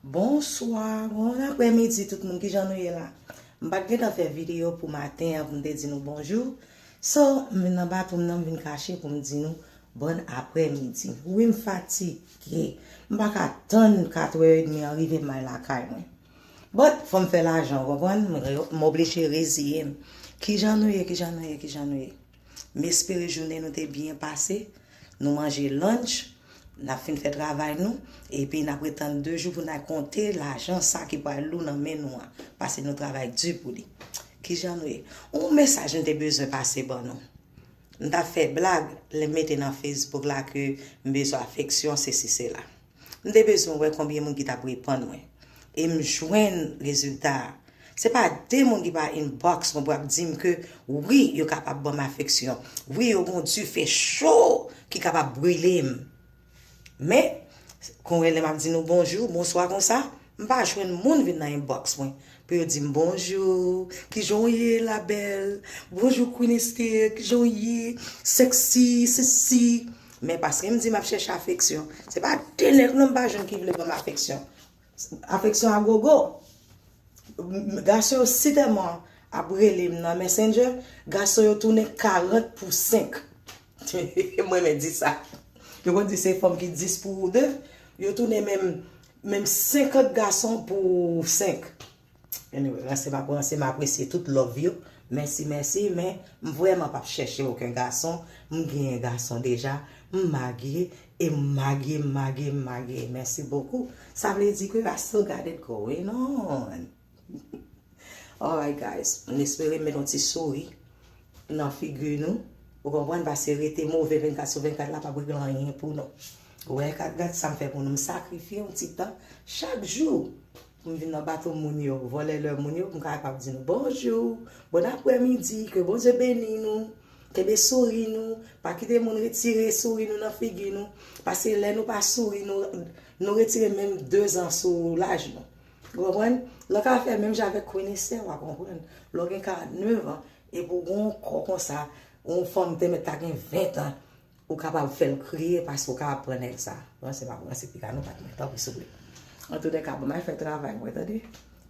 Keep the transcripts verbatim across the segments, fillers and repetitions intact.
Bonswa, bon aprèmidi tout moun, kijan nou ye la? M pa t gentan fè videyo pou maten an pou m te di nou bonjou. So, m vin nan bato m nan, m vin kache pou m di nou bon aprèmidi. Wi, m fatige. M pa ka tann katrè edmi an rive m al lakay mwen. But, fò m fè lajan, w konprann? M re-, m oblije reziye m. Kijan nou ye, kijan nou ye, kijan nou ye? M espere jounen nou te byen pase. Nou manje lunch, n ap fin fè travay nou, epi n ap ret tann de jou pou n al konte lajan sa ki pral lou nan men nou an, paske nou travay di pou li. Kijan nou ye? Yon mesaj m te bezwen pase ban nou. M t ap fè blag lè m mete nan Facebook la ke m bezwen afeksyon, sesi, sela. M te bezwen wè konbyen moun ki t ap reponn mwen. E m jwenn rezilta a. Se pa de moun ki pa inbox mwen pou ap di m ke wi, yo kapab ban m afeksyon. Wi, yo gon dife cho ki kapab brile m. Men, kon wè lè m ap di nou bonjou, bonswa konsa, m pa jwenn moun vin nan inbox mwen pou yo di m bonjou, kijan w ye la belle? Bonjou Queen Esther, kijan w ye? Sexy, sesi. Men paske m di m ap chèche afeksyon. Se pa de nèg non m pa jwenn ki vle ban m afeksyon. Afeksyon a gogo. M, m, gason yo si tèlman ap rele m nan Messenger, gason yo tounen karant pou senk. M renmen di sa. Yo konn di se fanm ki dis pou de, yo tounen menm, menm senkant gason pou senk. Anyway, ranse m ap ranse, m apresye tout love yo. Mèsi, mèsi, men m vrèman p ap chèche okenn gason. M genyen gason deja. M marye, e m marye, m marye, m marye. Mèsi bokou. Sa vle di ke I still got it going on. Alright, guys. M espere m met yon ti souri nan figi nou. Ou konprann? Paske rete move vennkat sou vennkat la p ap regle anyen pou nou. Ou wè, gad, gad sa m fè pou nou. M sakrifye yon ti tan chak jou pou m vin nan bato moun yo, vòlè lè moun yo, pou m kapab di nou bonjou, bon aprèmidi, ke Bondye beni nou, kenbe souri nou, pa kite moun retire souri nou nan figi nou, paske lè nou pa souri, nou, nou retire menm de zan sou laj nou. Ou konprann? Lè w ka fè menm jan avèk Queen Esther, w a konprann. Lè w gen karant nèf an, epi w gen yon kò konsa, yon fanm te mèt ta gen ven an, ou kapab fè l kriye paske w kapab pran nèg sa. Ranse m ap ranse piga nou pa t mwen, tanpri souple. Antoulèka, bon, m al fè travay mwen, tande.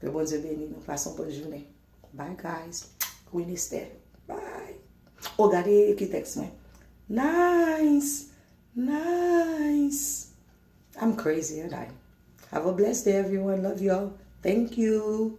Ke Bondye beni nou, pase yon bòn jounen. Bye, guys. Queen Esther. Bye. O, gade ki tèks mwen. Nice. Nice. I'm crazy, aren't I? Have a blessed day, everyone. Love y'all. Thank you.